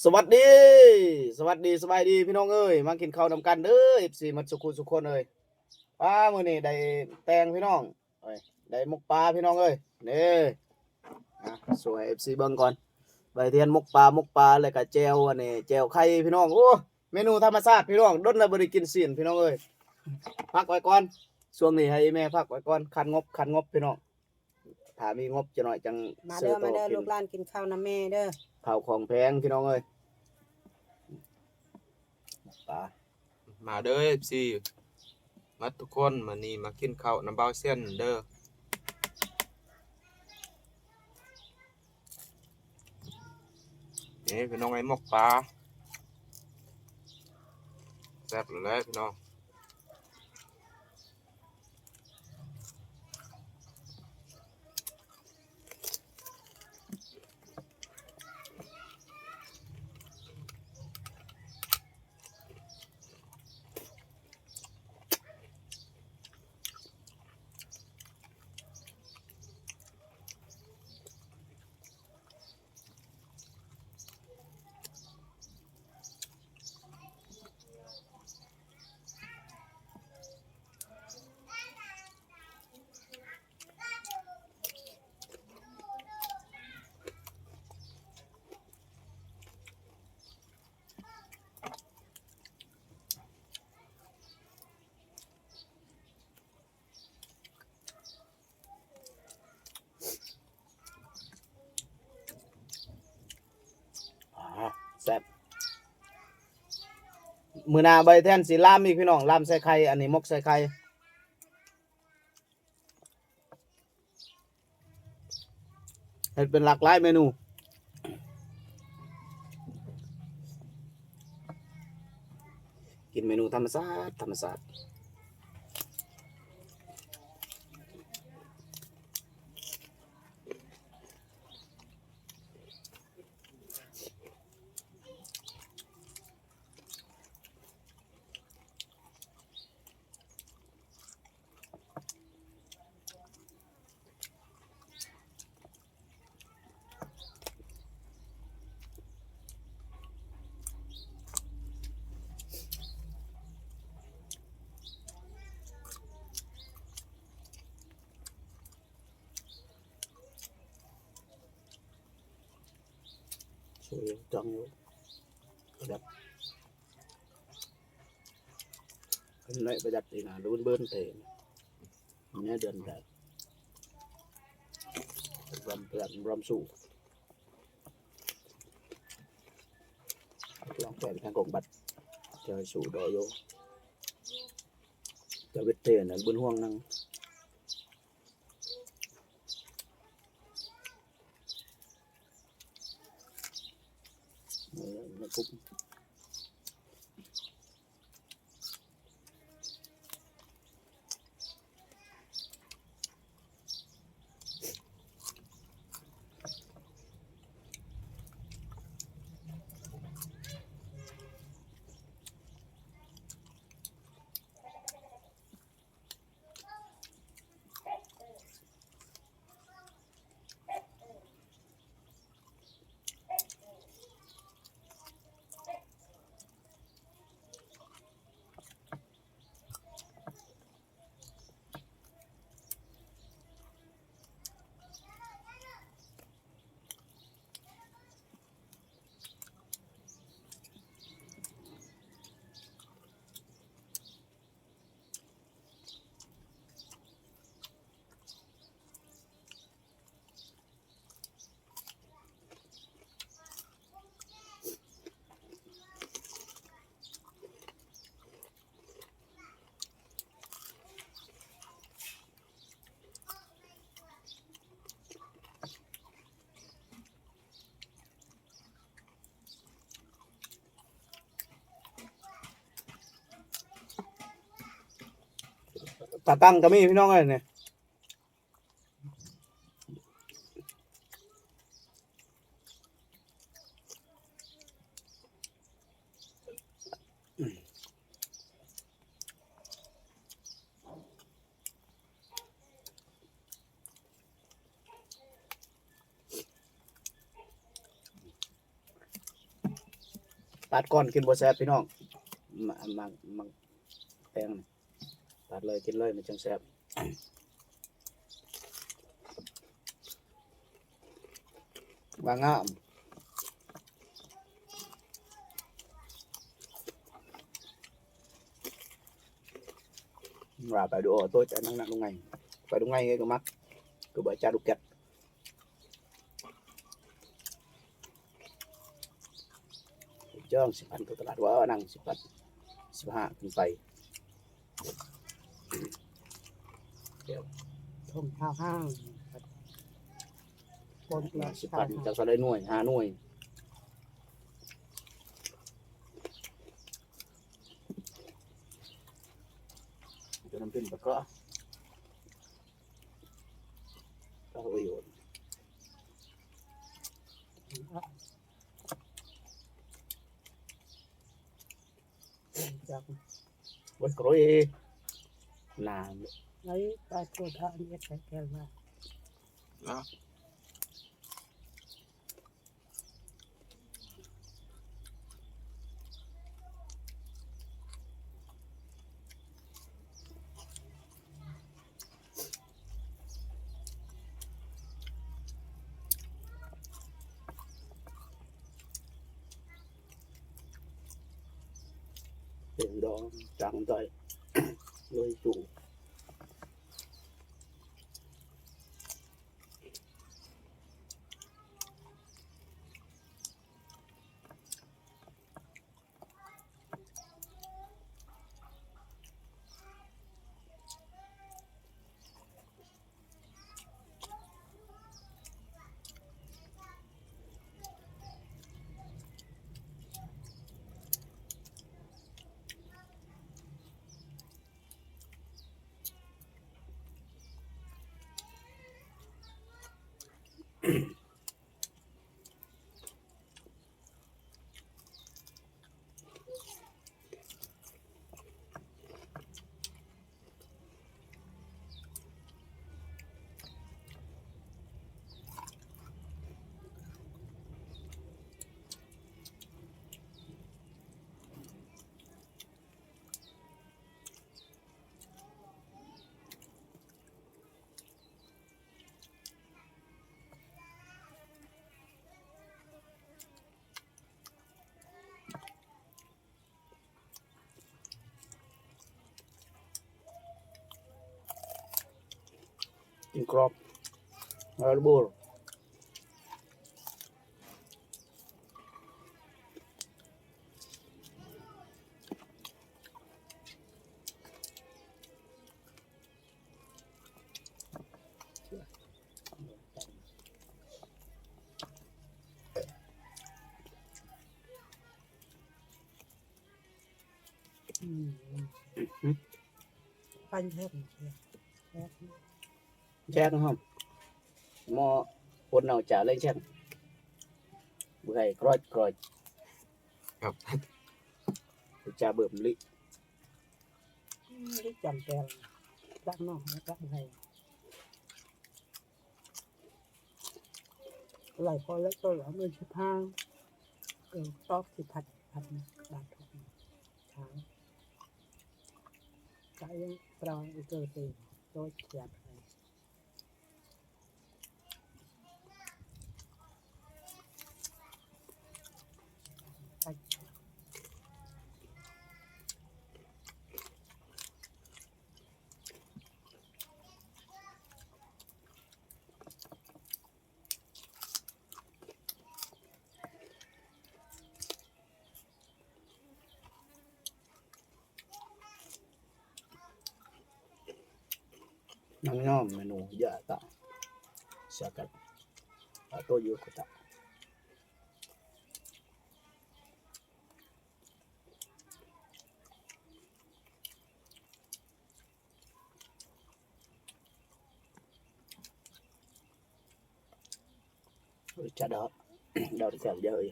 ສະຫວັດດີ ສະຫວັດດີ ສະບາຍດີພີ່ນ້ອງເອີຍ ມາກິນເຂົ້ານຳກັນເດີ ເອັຟຊີ ໝົດສຸຂູສຸຄົນເອີຍ. ປ້າ ມື້ນີ້ໄດ້ແຕ່ງພີ່ນ້ອງເອີຍ ໄດ້ໝົກປາພີ່ນ້ອງເອີຍ ນີ້ ອ່າ ໂຊໃຫ້ເອັຟຊີເບິ່ງກ່ອນ ໃບທຽນໝົກປາ ໝົກປາ ແລ້ວກະແຈ່ວ ອັນນີ້ແຈ່ວໄຂ່ພີ່ນ້ອງ. ໂອ້ ເມນູທຳມະຊາດພີ່ນ້ອງ ດົນແລ້ວບໍ່ໄດ້ກິນຊີ້ນພີ່ນ້ອງເອີຍ. ພັກໄວ້ກ່ອນ ຊ່ວງນີ້ໃຫ້ແມ່ພັກໄວ້ກ່ອນ ຂັນງົບ ຂັນງົບພີ່ນ້ອງ. ຖ້າມີງົບຈັກໜ້ອຍຈັ່ງ ມາເດີ ຊື້ຕໍ່ ມາເດີ ກິນ ລູກຫຼານກິນເຂົ້ານຳແມ່ເດີ. ເຂົ້າຂອງແພງພີ່ນ້ອງເອີຍ ປາ ມາເດີ ເອັຟຊີ ມາທຸກຄົນ ມື້ນີ້ມາກິນເຂົ້ານຳບ່າວຊຽນເດີ. ນີ້ພີ່ນ້ອງເອີຍ ໝົກປາ ແຊບແລ້ວແຫຼະພີ່ນ້ອງ. ອ່າ ແຊບ ມື້ໜ້າໃບແທ່ນຊິລາມອີກພີ່ນ້ອງ ລາມໃສ່ໄຂ່ ອັນນີ້ໝົກໃສ່ໄຂ່. ເຮັດເປັນຫຼາກຫຼາຍເມນູ ກິນເມນູທຳມະຊາດ ທຳມະຊາດ. ຊ່ວຍຈັງຢູ່ ປະຢັດ ອັນນີ້ປະຢັດອີກນະ ເບິ່ນເຕີ ແນວເດືອນແປດ ລຳ ລຳ ລຳສູ້ ລອງແປນທາງກອງບັດ ຈະໃຫ້ສູ້ດອຍຢູ່ ຈະເວັດເທນເບິ່ນຫ່ວງນັງ. ເອີ ໃນກຸ່ມ. ຕາຕັ້ງກໍມີພີ່ນ້ອງເອີຍນີ້. ອ ຕັດກ່ອນກິນບໍ່ແຊບພີ່ນ້ອງ ໝາກ ໝາກ ໝາກແຕງນີ້ ຕັດເລີຍກິນເລີຍມັນຈັ່ງແຊບ. ວ່າງາມ ວ່າໄປດູ ໂອ້ ໂຕຈະນັກໆ ລຸງໄງ ໄປລຸງໄງກໍມັກ ຄືບໍ່ຈາລຸກແກັດ ຈ້ອງສິບພັນ ຕົວຕະຫຼາດ ວ່ານັ່ງສິບພັນ ສິບຫ້າຂຶ້ນໄປ ດຽວ ທົ່ງເທົາຫ້າງ ຄົນລະສິບພັນ ເຈົ້າສະໄດ້ໜ່ວຍ ຫ້າໜ່ວຍ ຈະນຳເປັນປະກອບ ເອົາໄວ້ຢູ່ ຈັກ ໂອ້ຍ ໂກຣຍ ນານ ໄອ້ປາໂທດາ ອັນນີ້ໃສ່ແກ້ວວ່າ ເນາະ. ເປັນດອງຈັງໄດ້ ເລີຍສູງ. ກິນກອບ ແລ້ວບົວ. ອືມ ປັນແທ້ ແຊບ ແຊບຫອມ ໝໍ້ຄົນເອົາຈານເລີຍແຊບ ເປື່ອຍກຣອດໆ ຄັບ ຈາເບິ່ມລິ ອືມ ຈຳແຈ່ວ ຈັກໜໍ່ ຈັກໄຫ ໄຫຼພໍແລ້ວ ໂຕລະໝື່ນສິບຫ້າ ເອີ ຕອກສິບພັນ ພັນບາດ ທາງ ກະຍັງຕຣອງອີກເກີເຕ ໂຕຈຽບໄຫ. Nang nyom menu ja ta. Sakat. Atau yu kata. Cha đó, đó là kẹo dơ.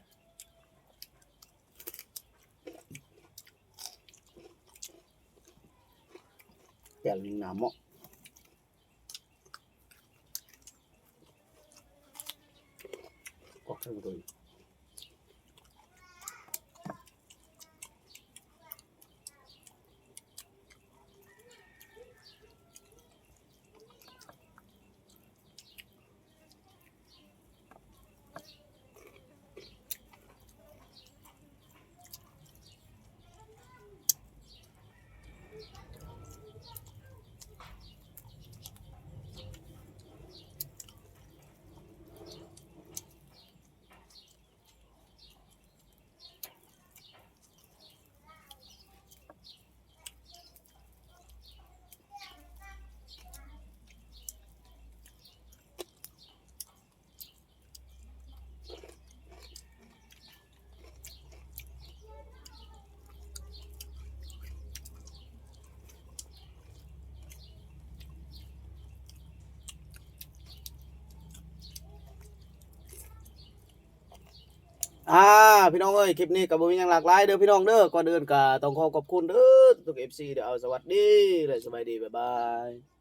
Kẹo mình nằm á. Có thêm rồi. ອ່າ ພີ່ນ້ອງເອີຍ ຄລິບນີ້ກໍບໍ່ມີຫຍັງຫຼາກຫຼາຍເດີພີ່ນ້ອງເດີ. ກ່ອນອື່ນກໍຕ້ອງຂໍຂອບຄຸນເດີທຸກໆ ເອັຟຊີເດີ. ເອົາ ສະຫວັດດີ ແລະ ສະບາຍດີ ບາຍບາຍ.